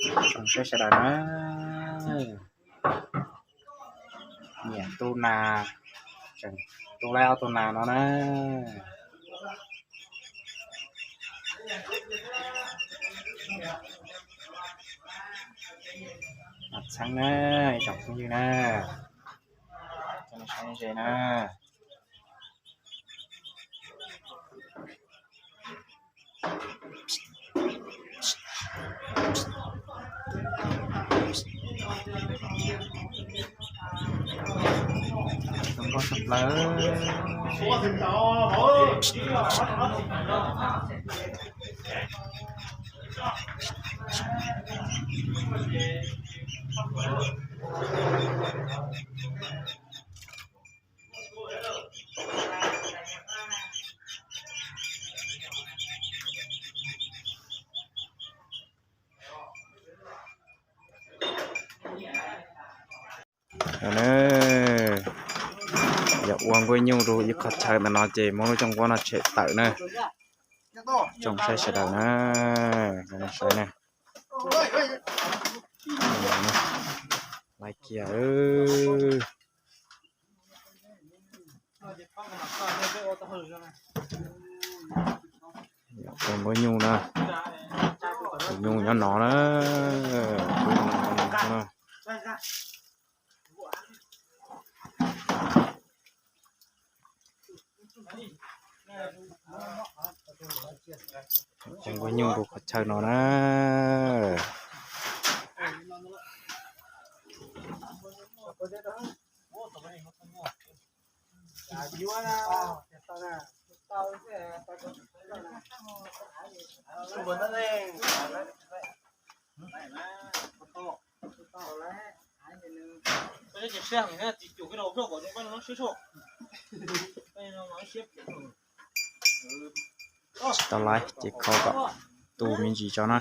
Tsoom saib sawv daws na, niam tub nas, tseem tub laib ob tug nas no na. Mas txheeb na, ib tsoom phooj ywg na, cov no saib ze na. Zoo nkauj tshaj plaws. Yog ua nkuaj nyuj rau ib qhov chaw ntawm no ces muab lub cooj nquab no tshem tawm na. Tsoom saib sawv daws na, saib na, lais kiag. Ua nkuaj nyuj na, tus nyuj nyob no na, tus nyuj no. Ua nkuaj nyuj rau qhov chaw no na. Tsis tau laiv ces kho kom tu me ntsis tso na.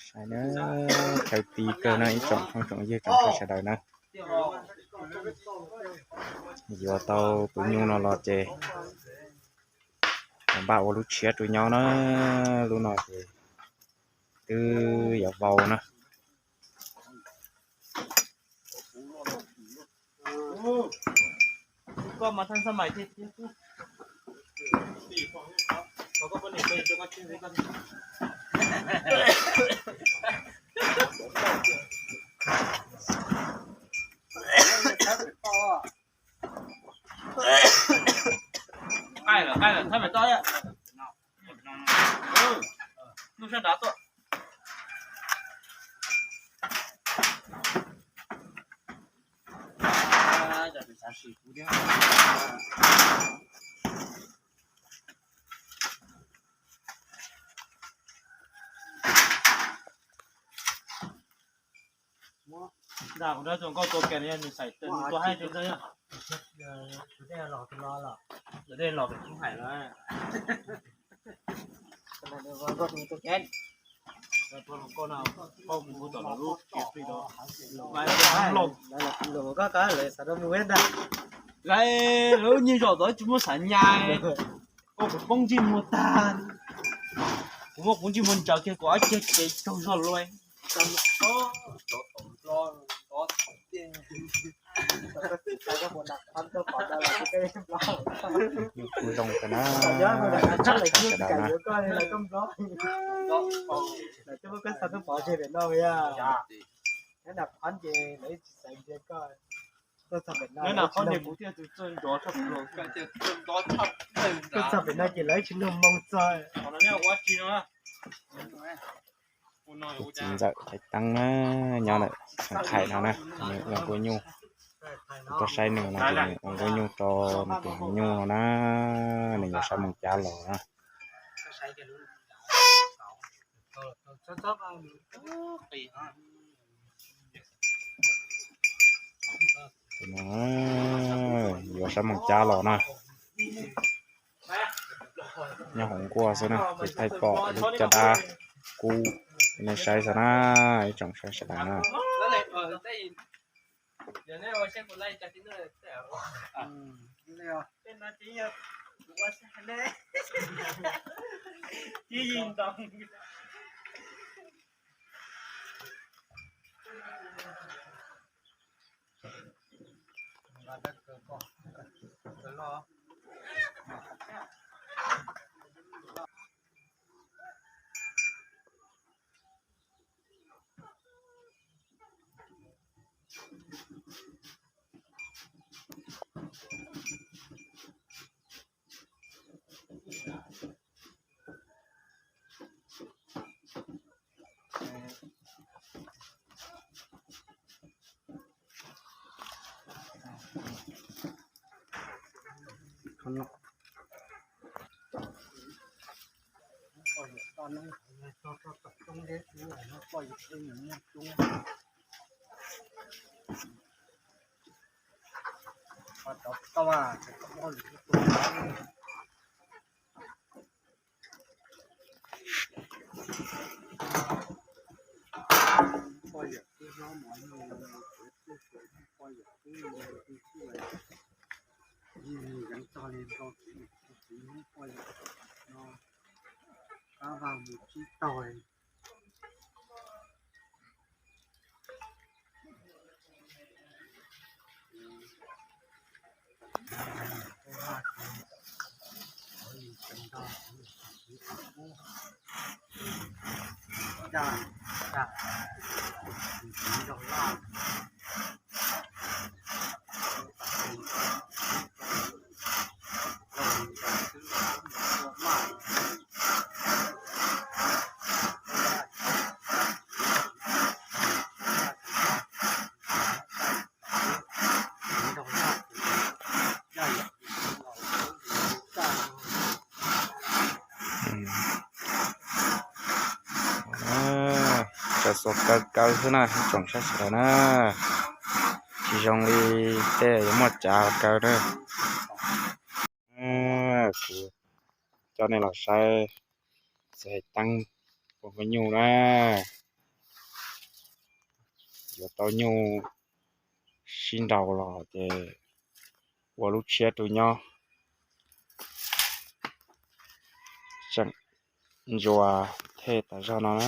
Saib na, chaw ti kawg na ib tsoom phooj tsoom ywg tsoom saib sawv daws na. Yuav tau tus nyuj no los ces npaj ua lub tshiab rau nyob na. Lub no ces twb yuav vau na. Qaij lawm, qaij lawm, thawb pem toj thiab. Lub sab nrad tuaj. Nram kuv nrog tus nkauj tua kiag no yog nws xaim tua haib tua ntxawg. Lawv dej los pem kub hais no. Lawv nyiag zom tod tsis muaj xav nyas, koj kuv poob ntsej muag tag. Kuv muab kuv ntsej muag ntsaws kiag kuv ob ceg ces tsaug zog luaj. Kuv zoo kawg na, sawv daws na. Tuaj txog pem no ces lawv tsis lug moo txog. Txiv ntxawm Thaiv Teeb na, nyob ntawm Xeev Khaim no na, nws ua nkuaj nyuj. Tuaj saib nws no ces nws ua nkuaj nyuj rau nws tus nyuj no na, nws yuav sab moos cab los na. Yuav sab moos cab los na. Nyob hauv nkuaj xwb na, ces thaij pom lub caj dab kub nej saib xwb na, ib tsoom saib sawv daws na. Tseem xuas kaw kaw xwb na ib tsoom saib sawv daws na, tsis zoo li tej yuav muaj cav kaw na. Kuv coj nej los saib txiv hais teeb ua nkuaj nyuj na, yuav tau nyuj sib nraus los ces ua lub tshiab rau nyob, tseem ntsuas thej tas zog no na.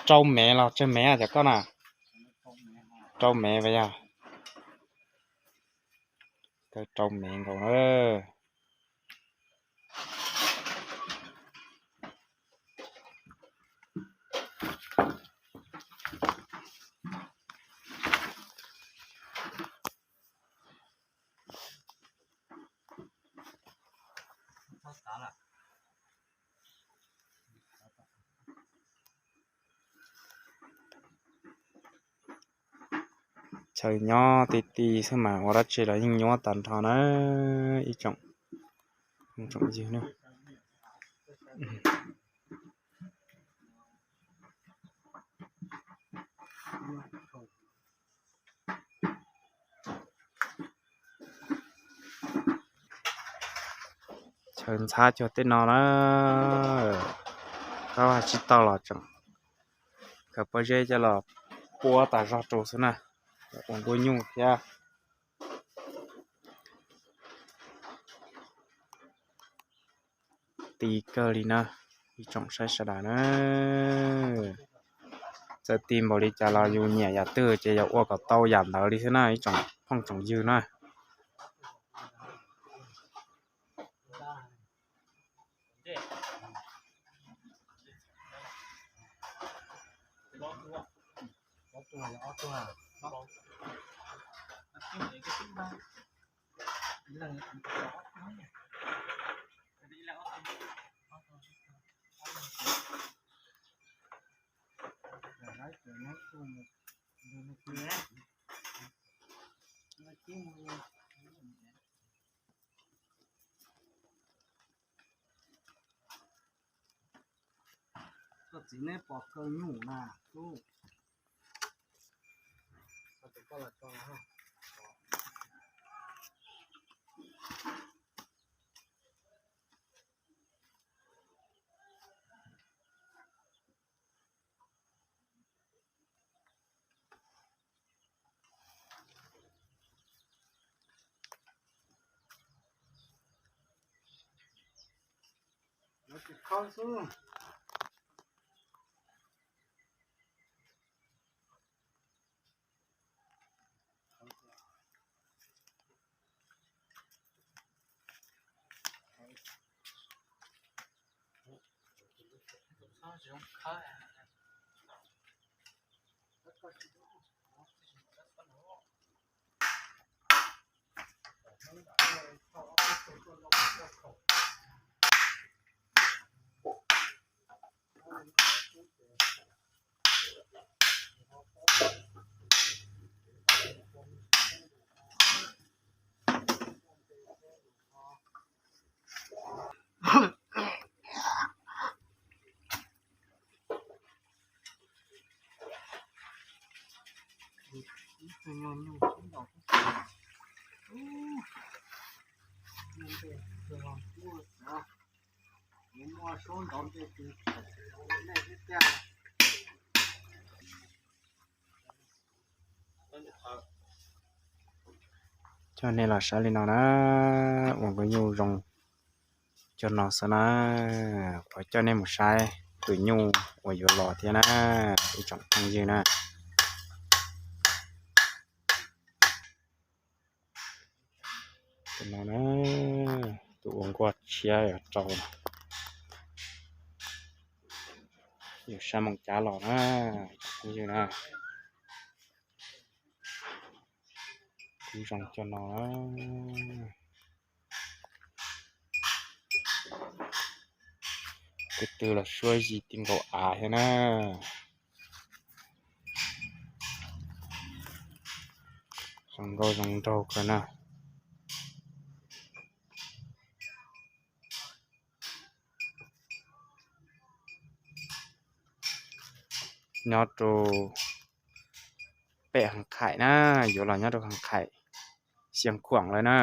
Rau mev los tsawg mev cov koj na? Rau mev vas yog? Kaw rau mev nkaus na. Chaw nyob ti ti xwb mas ua dab tsi los yeej nyuaj tag nrho na ib tsoom, tsoom ywg na. Chaw ntxhab cuag tej no na, koj hais tsis tau los tseem khaws pob zeb coj los puab tas zog rau xwb na, ua nkuaj nyuj thiab. Ti kawg li na, ib tsoom saib sawv daws na. Txawm ti npaum li cas los yus nyiam yam twg ces yus ua kom tau yam ntawd li xwb na ib tsoom phooj tsoom ywg na. Koj txiv neb pom kaw nyuj na, tub. Lawv tsis khawb xwb. Coj nej los saib li no na, ua nkauj nyuj zoo cov no xwb na. Kuv coj nej mus saib tus nyuj uas yuav los thiab na, ib tsoom phooj ywg na. Tus no na, tus uas nkuaj tshiab yuav rau, yuav sab moos cav los na, ib tsoom phooj ywg na. Kuv zoo cov no na. Tus twg los suab zis ti nkaus av thiab na. Zoo nkauj zoo nraug kawg na. Nyob rau pem Haj Qhaim na, yuav los nyob rau Haj Qhaim, Xeev Khuam lawm na.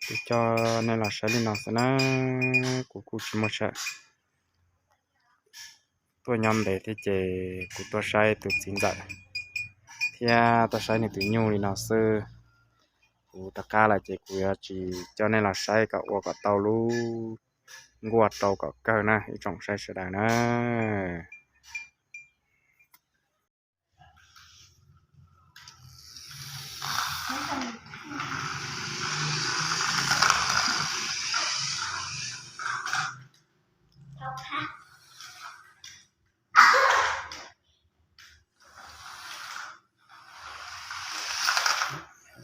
Kuv coj nej los saib li no xwb na, kuv kuj tsis muaj sij hawm tuaj nyob ntev thiab ces kuv tuaj saib tus txiv ntxawm thiab tuaj saib nws tus nyuj li no xwb. Kuv rov qab lawm ces kuv yuav tsis coj nej los saib kom ua kom tau lub nkuaj rau kom kawg na ib tsoom saib sawv daws na.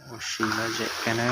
Ua si lom zem kawg na.